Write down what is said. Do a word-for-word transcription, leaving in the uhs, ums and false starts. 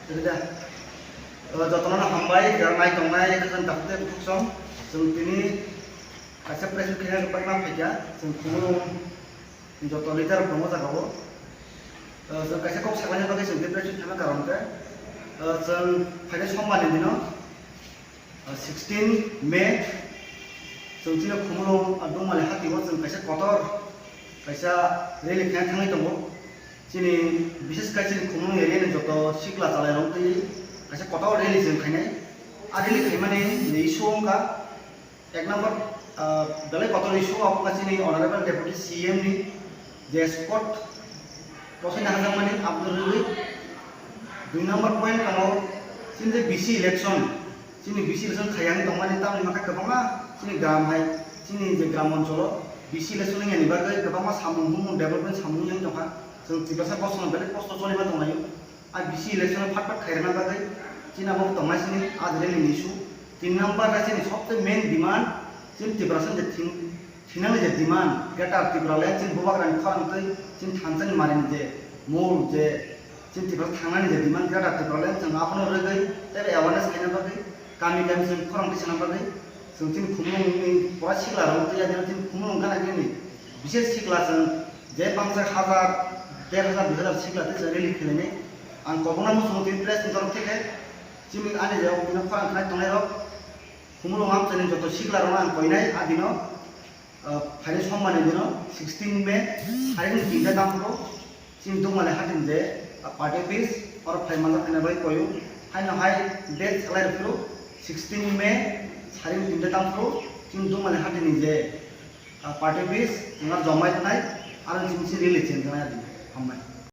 Rida. O, jotono hambai, jara nai tongnai, khajang dakhuk tei bukhuk song. Chwng tini kaisa press meet khaina kwbangma phaikha. Chwng Khumulwng joto leader rok tongo jaga o. O, chwng kaisa kok saklaina bagwi chwng tei press meet khaima karon khe, o, chwng phainai sombar ni dino, o, sixteen May, chwng chini Khumulwng, o, Dungmali hati o chwng kaisa kotor, kaisa rally khaina thangwi tongo. Chini, bises khe chini Khumulwng area ni joto sikla chalairok twi kaisa kotor rally chwng khainai. A rally khaimani issue wngkha, ek number, ah, belai kotor issue wngkha chini Honorable Deputy C M ni je spot bosai na hajakmani aboni rwgwi. Dui number point tongo, chini je B C election, chini B C election khayang tongmani tamni hwnba khe kwbangma chini gram hai, chini je gram oncholo B C election wngya ni bagwi kwbangma samung bumung development samung wngya tongkha. Chwng Tiprasa bosongno belai kosto choliba tonglaio. A B C election phat phat khairokna bagwi chini abo tongnai sini a rally ni issue. Tin number khe chini sobse main demand chini Tiprasa je thing Thinani je demand, Greater Tipraland, chini bubagrani khorang twi, chini thansani marini je mol je, chini Tiprasa thangnani je demand, Greater Tipraland, chwng abono rwgwi teibo awareness khaina bagwi, kami kami chwng khorang tisana bagwi, chwng chini Khumulwngni pura sikla rok twi, adino chini Khumulwng gana gini bises sikla chwng je bangsa hazar, der hazar, dui hazar sikla twi chwng rally khlainai. Ang kobokna muchungo tini press ni torok theke, chini ani je bini khorang khnai tongnai rok, Khumulwng amchaini joto sikla rokno ang koinai, adino, ah, phainai sombarni dino sixteen May, saring tinta tangphuru, chini Dungmali hatini je, ah, party office, oro phai manjak khaina bai koyo. Haino hai date salai rw phuru sixteen May, saring tinta tangphuru, chini Dungmali hatini je, ah, party office, chwng aro jomai tongnai, aro chini chini rally chwng tongnai adi. Hambai.